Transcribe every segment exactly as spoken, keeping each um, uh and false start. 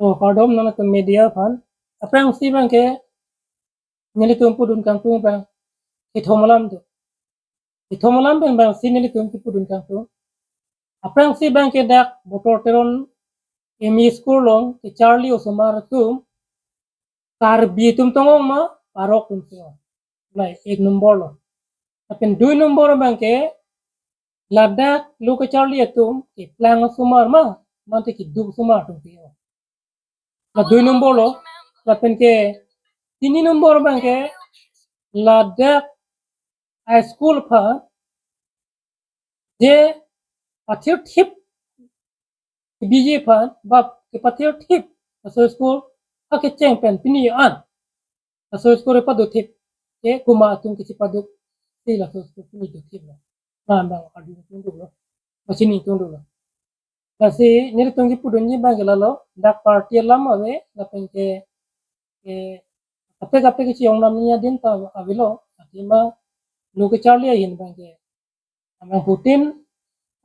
To kardom nangtum media aphan. Aphrangsi abangke nelitum pudun kangtung abang kethom alam do. Kethom alam abang abangsi nelitum kepudun kangtung. Aphrangsi abangke dak Botor Teron M E School along kecharli osomar atum Karbi atum tong-ong ma, Parok atum tong-ong. Lai ek nombor lo. Lapen dui nombor abangke ladak lo kecharli atum keplang osomar ma, mate keduk osomar atum tong-ong. La dui nombor lo. Lapen ke tini nombor abangke ladak high school aphan je pathir thip, B J aphan ba kepathir thip laso school akecheng pen pini an laso school pado thip, ke komat atum kechipado si laso school pini do thip lo. Lam abang arju tungduk lo, pachini tungduk lo. Lasi nelitum kepudunji abangke lalo, dak party alam ave, lapen ke, ke kaprek kaprek kechiyong nam ni adin ta avelo, athema lo kecharli ahin abangke amang putin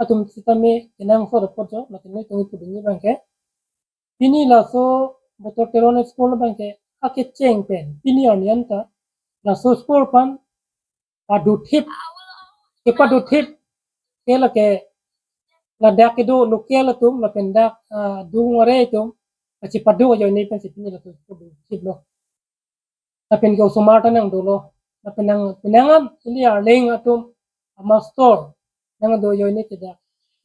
atum sitame kenangsot apot jo, lapen nelitum kepudunji abangke pini laso Botor Teron School abangke akecheng pen pini arni an ta laso school aphan pado thip, kepado thip ke lake ladak kedo local atum lapen dak, ah, adung are atum kachipado ajoine pensi pini laso school pado thip lo. Lapen ke osomar ta nangdolo. Lapen nang penang an ili arleng atum amastor nangdo ajoine ke dak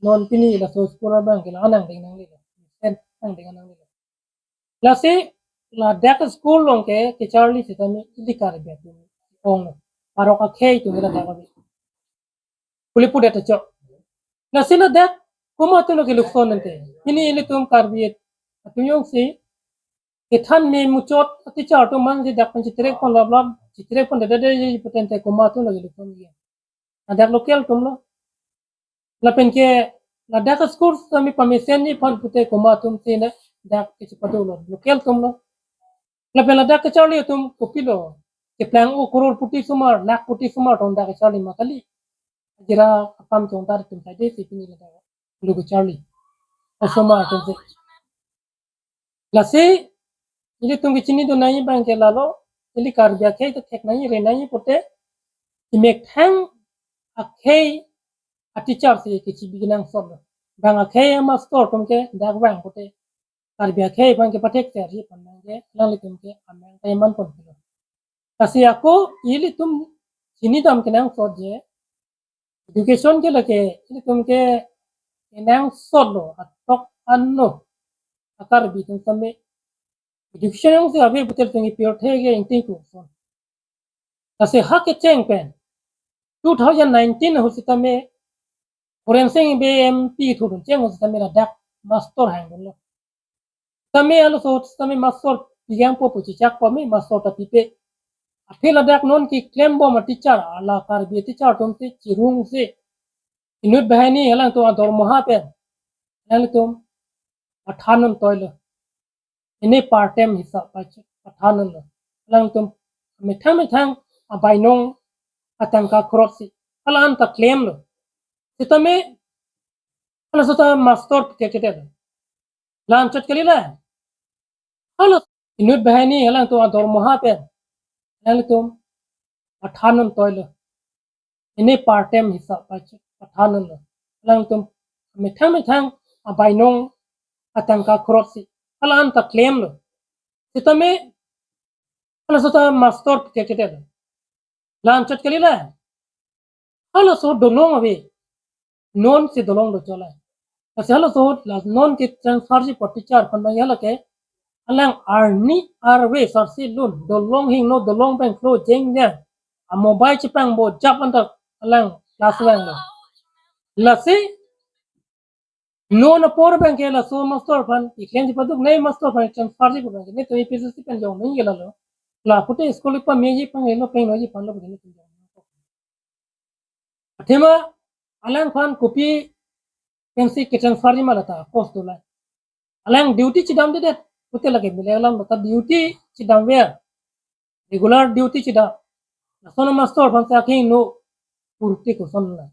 non pini laso school abangke la anang deng nanglelo. Sen nang deng nanglelo. Lasi ladak school along ke kecharli sitame ili Karbi atum ong lo. Parok akhei atum ladak ave. Puli pudet acho. Lasi ladak komat atum lo kelukson ante. Pini ilitum Karbi atum jongsi kethan me muchot teacher atum man si dak pen chitrek pon laplap, chitrek pon dada dada pute ante komat atum lo kelukson ke. Ladak local atum lo. Lapen ke ladak school sitame pamesenji aphan pute komat atum si na dak kechipado lo, local atum lo. Lapen ladak kecharli atum kopilo, keplang o crorepati osomar, lakhpati osomar tong dak kecharli ma kali. Hajira akam chongdar atum saide si pini ladak lo kecharli osomar atum si. Lasi ilitum kechinidun nangji abangke lalo, ili Karbi akhei ta thek nangji, re nangji pute, kemethang akhei ateacher si kechibi kenangsot lo. Bang akhei amastor atum ke dak vang pute Karbi akhei aphan kepathek serji aphan abangke alanglitum ke amang ta iman pon pilo. Lasi ako ilitum chinidam kenangsot je education ke lake ilitum ke kenangsot lo, atok anlo a-Karbi atum sitame. Education jongsi ave pute ilitum ke pirthe ke ingting kuson. Lasi ha kecheng pen two thousand nineteen ahut sitame Horensing Bey M P thudun cheng ahut sitame ladak mastor hangdunlo. Sitame halaso ahut sitame mastor pigang po pu chichak po me mastor ta pipe. Aphi ladak non keklem bom ateacher, ala Karbi ateacher atum si chirung si inut banghini alangtum adormoha pen alangtum pathan un toilo. Ini part time hisap pa pathan unlo. Alangtum methang methang abainong atangka khrot si hala an ta klemlo. Sitame halaso ta mastor pite pite lo. Lam chot kali la. Halaso inut banghini alangtum adormoha pen alangtum pathan un toilo. Ini part time hisap pa pathan unlo. Alangtum methang methang abainong atangka khrot si hala an ta klemlo. Sitame halaso ta mastor pite pite lo. Lam chot kali la. Halaso dolong ave. Non si dolong do cholai. Lasi halaso ahut la non ke transfer si po teacher aphan abang hala ke alang arni arve sarsi lun dolong hingno, dolong bengklo jengjang. A mobile chepangbo jap anta alang class vanglo. Lasi non apor abangke laso mastor aphan keklem chipaduk nai, mastor aphan transfer si abangke netum A P S C pen jong nangji ke lalo. La pute school pameji pangelo pengnoji aphan lo pute netum jong. Athema alangphan kopi pensi ketransfer ji ma lata post do la. Alang duty chedamdedet pute lake mele alam lata duty chedamver. Regular duty chedam. Lason amastor aphan si akhei no purti koson la.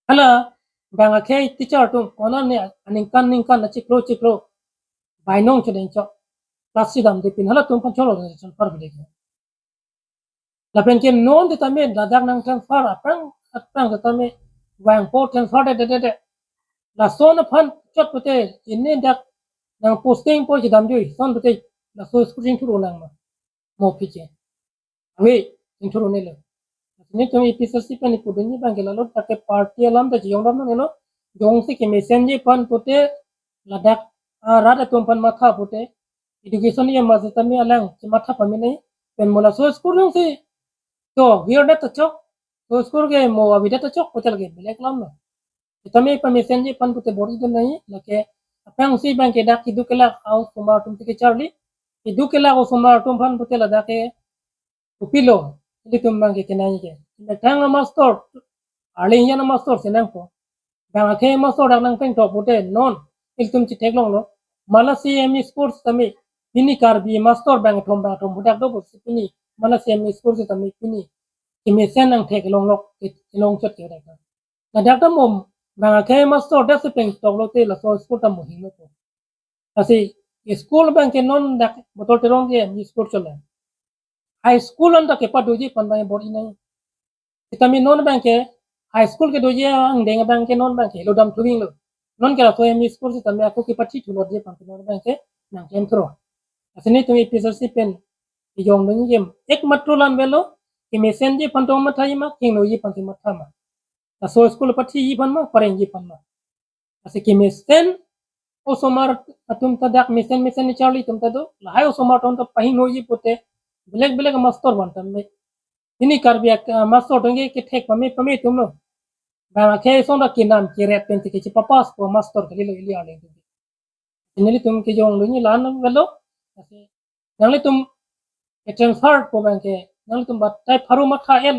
Hala bang akhei teacher atum konane aningkan ningkan achiklo chiklo Bainong chodeng chok. Plus si damde pin halatum aphan cholo transfer bidek. Lapen ke non tame ladak nang transfer aphrang aphrang tame vangpo transfer de de de de. Lason aphan chot pute ini dak nang posting po chedamjui son pute laso school chingthur nang ma. Mo piche. Ave, chingthur nelo. Nelitum A P H L C pen ipu dunji abang ke lalo dak ke party alam ta chiyong dam nelo. Jongsi kemesenji aphan pute ladak arat atum aphan matha pute education ya masa tame alang si matha pame nai pen mo laso school jongsi to we're that chok. To school ke mo avi that chok pute lake belek alam lo. Tame pamesenji aphan pute bor-i dun nai lake aphrang si abang ke dak keduk kelak a-osomar atum si kecharli. Keduk kelak a-osomar atum aphan pute ladak ke kopilo ilitum abang ke kenai ke. Methang a-master, arleng yan a-master si nangpo. Bang akhei master dak nangpeng tok pute non ilitum chetheklonglo. Malasi M E school tame pini Karbi master bang thom bang thom budak do pusi pini Malasi M E school tame pini kemesen nangtheklonglok, kelong chot ke dak. Ladak ta mo bang akhei master dak si peng toklo te laso school ta mo hingno po. Lasi school abang ke non dak Botol Terong ke M E school cholo. High school anta kepadoji aphan abang bor-i nai. Sitame non abang ke high school kedoji angdeng abang ke non abang ke lo dam thuving lo. Non ke laso M E school sitame ako kepathi thulotji aphan non abang ke nangklem thuro. Lasi nelitum A P H L C pen ijong dong jem ek matro lam avelo, kemesenji aphan tong matha ma, kehingnoji aphan si matha ma. Laso school pathiji aphan ma, parengji aphan ma. Lasi kemesen osomar atum ta dak mesen mesen ni charli atum ta do. Lahai osomar atum ta pahingnoji pute belek belek master van tame. Ini Karbi ak-, master atum ke kethek pame pame atum lo. Bang akhei song dak kenam keret pen si kechepapass po master kalilo ili arleng atum. Nelitum kejong dunji la-an avelo. Lasi nanglitum ke transfer po abang ke nanglitum batai pharo matha el